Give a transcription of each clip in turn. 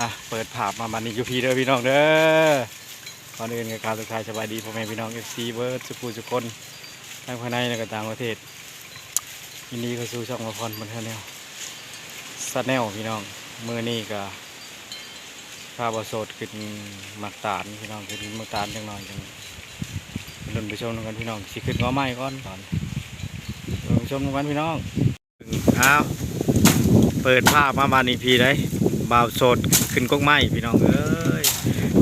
ອ່ະ ເປີດພາບມາບັດນີ້ຢູ່ພີ້ເດີພີ່ນ້ອງເດີ. ກ່ອນອື່ນກໍກ່າວທັກທາຍສະບາຍດີພໍ່ແມ່ພີ່ນ້ອງ ເອັຟຊີ ເບິດສູ່ຜູ້ສູ່ຄົນ ທັງພາຍໃນ ແລະກໍຕ່າງປະເທດ. ຍິນດີເຂົ້າສູ່ຊ່ອງ ບ່າວພອນ ບັນເທີງແນວ ແຊນແນວ ພີ່ນ້ອງ. ມື້ນີ້ກໍພາບ່າວໂສດຂຶ້ນໝາກຕານພີ່ນ້ອງ, ຂຶ້ນໝາກຕານຈັກໜ່ອຍ ຈັ່ງລຸ້ນໄປຊົມນຳກັນພີ່ນ້ອງ. ຊິຂຶ້ນກໍໄມ້ກ່ອນ ຕອນລຸ້ນໄປຊົມນຳກັນພີ່ນ້ອງ. ອ້າວ ເປີດພາບມາບາດນີ້ພີ້ໃດ ບ່າວໂສດຂຶ້ນກົກໄມ້ພີ່ນ້ອງເອີຍ.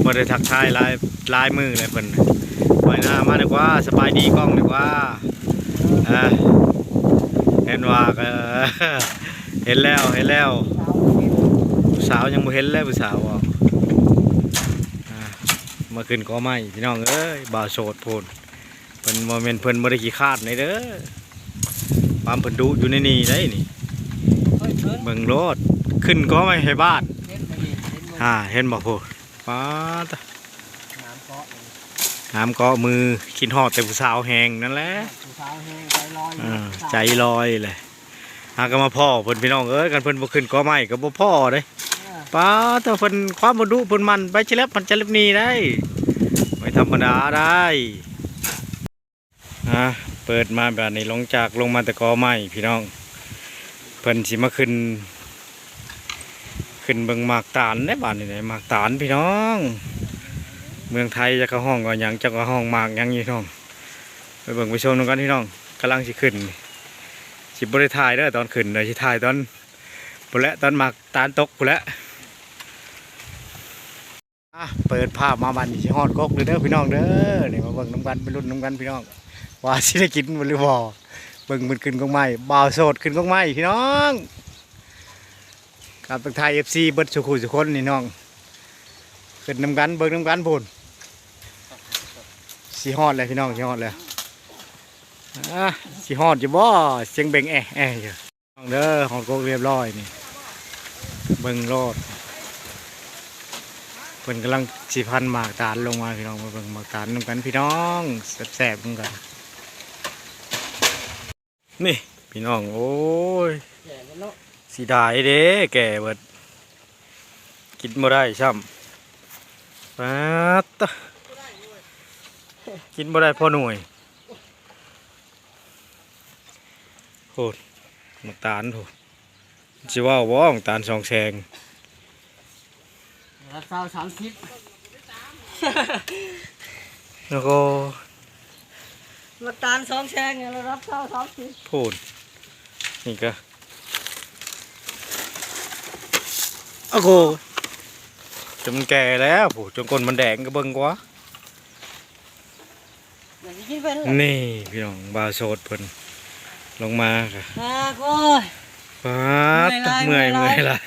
ບໍ່ໄດ້ທັກທາຍຫຼາຍ ຫຼາຍມື້ແລ້ວເພິ່ນ. ໄປໜ້າມາດີກວ່າ ສະບາຍດີກ້ອງດີກວ່າ. ອ່າ ເຫັນວ່າກໍ ເຫັນແລ້ວ ເຫັນແລ້ວ. ຜູ້ສາວຍັງບໍ່ເຫັນເລີຍ ຜູ້ສາວອອກ. ອ່າ ມາຂຶ້ນກໍໄມ້ພີ່ນ້ອງເອີຍ ບ່າວໂສດພຸ້ນ. ເພິ່ນບໍ່ແມ່ນເພິ່ນບໍ່ໄດ້ຂີ້ຄ້ານໃດເດີ ຄວາມເພິ່ນດຸຢູ່ໃນນີ້ໃດນີ້. ເບິ່ງໂລດ ຂຶ້ນກໍໄມ້ໃຫ້ບ້ານ. ຫາ ເຫັນບໍ່ພຸ້ນ ປາດ ງາມເກາະມື ຄິດຮອດແຕ່ຜູ້ສາວແຮງນັ້ນແຫຼະ. ຜູ້ສາວແຮງໃຈລອຍ ເອີ ໃຈລອຍເລີຍ. ຫາກໍມາພໍ້ເພິ່ນພີ່ນ້ອງເອີຍ, ຄັນເພິ່ນບໍ່ຂຶ້ນກໍໄມ້ກໍບໍ່ພໍ້ເດ້. ເອີ ປາດ ເພິ່ນຄວາມບໍ່ດຸເພິ່ນໝັ່ນໄປຈະແລັບພັນຈະແລັບນີ້ໄດ້ ບໍ່ທຳມະດາໄດ໋. ອ່າ ເປີດມາບາດນີ້ ລົງຈາກ ລົງມາແຕ່ກໍໄມ້ພີ່ນ້ອງ ເພິ່ນຊິມາຂຶ້ນ ຂຶ້ນເບິ່ງໝາກຕານເດ້. ບາດນີ້ເດ້ ໝາກຕານພີ່ນ້ອງ ເມືອງໄທ ຈັກເຂົາຮ້ອງວ່າຫຍັງ ຈັກເຂົາຮ້ອງໝາກຫຍັງພີ່ນ້ອງ. ໄປເບິ່ງໄປຊົມນຳກັນພີ່ນ້ອງ. ກຳລັງຊິຂຶ້ນ ຊິບໍ່ໄດ້ຖ່າຍເດີຕອນຂຶ້ນເດີ ຊິຖ່າຍຕອນພຸ້ນແຫຼະ ຕອນໝາກຕານຕົກພຸ້ນແຫຼະ. ອ່ະ ເປີດພາບມາບັດນີ້ ຊິຮອດກົກເດີພີ່ນ້ອງເດີ. ນີ້ມາເບິ່ງນຳກັນ ໄປລຸ້ນນຳກັນພີ່ນ້ອງ ວ່າຊິໄດ້ກິນບໍ່ຫຼືບໍ່. ເບິ່ງເພິ່ນຂຶ້ນກົກໄມ້ ບ່າວໂສດຂຶ້ນກົກໄມ້ພີ່ນ້ອງ. ກັບທັກທາຍ ເອັຟຊີ ເບິດສູ່ຜູ້ສູ່ຄົນພີ່ນ້ອງ. ຂຶ້ນນຳກັນ ເບິ່ງນຳກັນພຸ້ນ. ຊິຮອດແລ້ວພີ່ນ້ອງ ຊິຮອດແລ້ວ. ອ່າ ຊິຮອດຢູ່ບໍ່? ສຽງເບັງແອແອຢູ່. ເດີ ຮອດກົກຮຽບຮ້ອຍນີ້ ເບິ່ງໂລດ. ເພິ່ນກຳລັງຊິພັນໝາກຕານລົງມາພີ່ນ້ອງ. ມາເບິ່ງໝາກຕານນຳກັນພີ່ນ້ອງ ແຊບໆນຳກັນ. ນີ້ພີ່ນ້ອງ ໂອ້ຍ ເສຍດາຍເດ້ ແກ່ເບິດ ກິນບໍ່ໄດ້ຊ້ຳ. ປາດຕະ ກິນບໍ່ໄດ້ພໍໜ່ວຍ. ໂອ້ ໝາກຕານພຸ້ນ ຊິເວົ້າບໍ່ ໝາກຕານສອງແສງ ລະຊາວ ສາມສິບ ແລ້ວກໍ ໝາກຕານສອງແສງ ລະດັບຊາວ ສາມສິບ ພຸ້ນ. ນີ້ກະ ໂອ້ໂຫ ຈົນມັນແກ່ແລ້ວພຸ້ນ ຈົນກົ້ນມັນແດງ ກະເບິ່ງກວ່າ. ນີ້ພີ່ນ້ອງ ບ່າວໂສດເພິ່ນລົງມາກະ ໂອ້ຍ ປາດ ເມື່ອຍຫຼາຍ ເມື່ອຍຫຼາຍ ເມື່ອຍຫຼາຍ.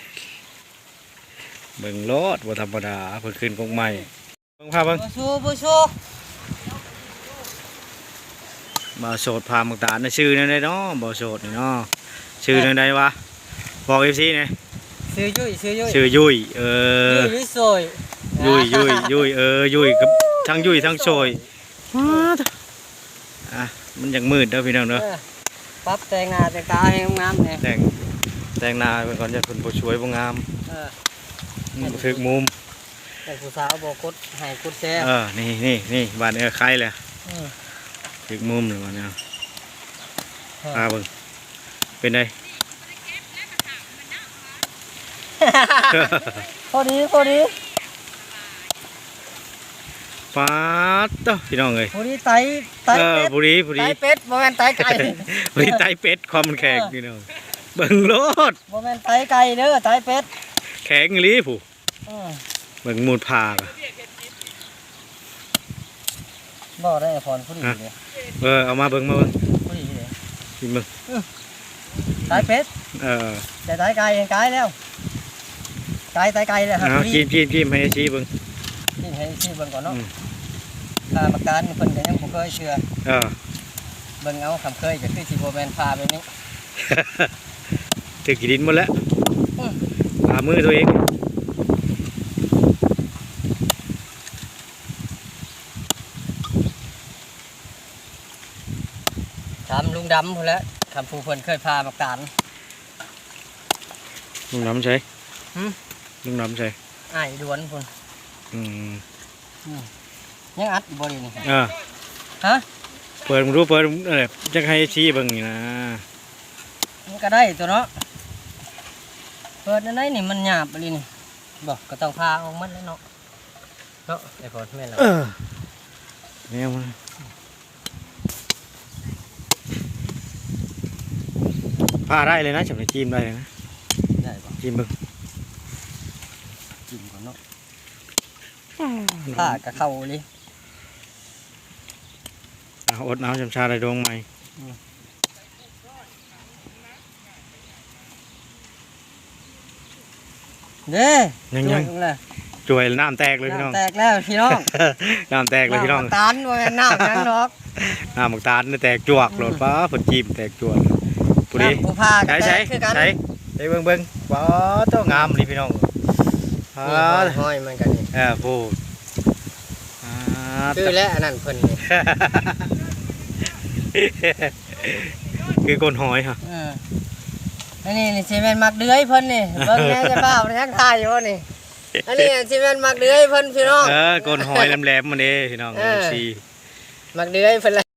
ເບິ່ງໂລດ ບໍ່ທຳມະດາ ເພິ່ນຂຶ້ນກົກໄມ້. ເບິ່ງພາບເບິ່ງ ບໍ່ສູ້ ບໍ່ສູ້. ບ່າວໂສດພາໝາກຕານ ຊື່ແນວໃດເນາະ ບ່າວໂສດນີ້ເນາະ ຊື່ແນວໃດວະ? ບອກ ເອັຟຊີ ແດ່. ຊື່ຍຸ້ຍ ຊື່ຍຸ້ຍ ຊື່ຍຸ້ຍ ເອີ ຍຸ້ຍ ຍຸ້ຍໂສຍ ຍຸ້ຍ ຍຸ້ຍ ເອີ ຍຸ້ຍ ທັງຍຸ້ຍທັງໂສຍ. ອ່າ ມັນຢາກມືດເດີພີ່ນ້ອງເດີ. ເອີ ປັບແຕ່ງໜ້າແຕ່ງຕາໃຫ້ງາມໆແດ່ ແຕ່ງ ແຕ່ງໜ້າເພິ່ນກ່ອນ ຢ້ານເພິ່ນບໍ່ສວຍບໍ່ງາມ. ເອີ ມັນບໍ່ຖືກມຸມ ແຕ່ຜູ້ສາວບໍ່ກົດໄລ້ກົດແຊ. ເອີ ນີ້ ນີ້ ນີ້ ບາດນີ້ໄຄແລ້ວ. ອືມ ຖືກມຸມແລ້ວບາດນີ້. ເອີ ພາເບິ່ງ ເປັນໃດ? ພໍດີ ພໍດີ. ປາດໂທ້ ພີ່ນ້ອງເອີຍ ພໍດີໄຕ ໄຕເປັດ ເອີ ພໍດີ ພໍດີ ໄຕເປັດ ບໍ່ແມ່ນໄຕໄກ່ ພໍດີໄຕເປັດ ຄວາມມັນແຂງ ເອີ ພີ່ນ້ອງ ເບິ່ງໂລດ ບໍ່ແມ່ນໄຕໄກ່ເດີ ໄຕເປັດ ແຂງອີ່ຫຼີພຸ້ນ. ເອີ ເບິ່ງມູດຜ່າ ບໍ່ໄດ້ ພອນ ພໍດີເດ້. ເອີ ເອົາມາເບິ່ງ ມາເບິ່ງ ພໍດີເດ້ ກິນເບິ່ງ. ເອີ ຕາຍເປັດ ເອີ ແຕ່ຕາຍໄກ່ ຕາຍແລ້ວ ຕາຍ ຕາຍໄກ່ແລ້ວ. ເອົາ ກິນ ກິນ ກິນໃຫ້ຊີເບິ່ງ ກິນໃຫ້ຊີເບິ່ງກ່ອນເນາະ. ອືມ ຂ້າມາການເພິ່ນກໍຍັງບໍ່ເຄີຍເຊື່ອ. ເອີ ເບິ່ງເອົາ ຄັນເຄີຍກໍຄືຊິບໍ່ແມ່ນຜ່າແບບນີ້. ຖືກຂີ້ດິນໝົດແລ້ວ ອືມ ຜ່າມືຕົວເອງ. ຖາມລຸງດຳພຸ້ນແຫຼະ ຄັນຜູ້ເພິ່ນເຄີຍຜ່າໝາກຕານ. ລຸງດຳໃສ? ຫື? ລຸງດຳໃສ? ອ້າຍດວນພຸ້ນ. ອືມ ອືມ ຍັງອັດຢູ່ບໍ່ນີ້? ເອີ ຮະ ເປີດເບິ່ງດູ ເປີດ ເອີ ຢາກໃຫ້ເອັຟຊີເບິ່ງນີ້ນະ. ມັນກໍໄດ້ຕົວເນາະ ເປີດອັນໃດນີ້ ມັນຫຍາບອີ່ຫຼີນີ້. ບໍ່ ກໍຕ້ອງຜ່າອອກໝົດແລ້ວເນາະ. ເນາະ ໄອ້ພອນ ແມ່ນແລ້ວ. ເອີ ແນວມັນຜ່າໄດ້ເລີຍນະ ຈຳໄດ້ ຈີ້ມໄດ້ເລີຍນະ. ໄດ້ບໍ່? ຈີ້ມເບິ່ງ ຈີ້ມກ່ອນເນາະ. ອືມ ຜ່າກໍເຂົ້າເລີຍ. ເອົາ ອົດເອົາ ຈຳຊາໄດ້ດວງໃໝ່. ອືມ ເດ້ ຍັງ ຍັງ ຈົວຍລົງແລ້ວ ຈົວຍ ນ້ຳແຕກເລີຍພີ່ນ້ອງ ນ້ຳແຕກແລ້ວພີ່ນ້ອງ. ນ້ຳແຕກເລີຍພີ່ນ້ອງ ນ້ຳບັກຕານ ບໍ່ແມ່ນນ້ຳຫຍັງດອກ ນ້ຳບັກຕານແຕກຈວກໂລດ. ອືມ ປ້າ ເພິ່ນຈີ້ມແຕກຈວກ ຜູ້ເດ້ ນ້ຳຜູ້ພາ ໃສ ໃສ ແຕກຄືກັນ ໃສ ໃສ ເບິ່ງ ເບິ່ງ ປ້າ ໂຕງາມອີ່ຫຼີພີ່ນ້ອງ. ອ່າ ນີ້ຮອຍ ຮອຍມັນກໍນີ້ ເອີ ໂອ້ ອ່າ ຄືແຫຼະ ອັນນັ້ນເພິ່ນນີ້ ຄືກົ້ນຫອຍຮະ. ເອີ ອັນນີ້ນີ້ຊິແມ່ນໝາກເດືອຍເພິ່ນນີ້ ເບິ່ງແດ່ ຈະພາໄປທາງທ້າຍຢູ່ນີ້. ອັນນີ້ຊິແມ່ນໝາກເດືອຍເພິ່ນພີ່ນ້ອງ ເອີ ກົ້ນຫອຍແຫຼມໆ ມັນເດ້ພີ່ນ້ອງ ເອີ ເອັຟຊີ ໝາກເດືອຍເພິ່ນລະ.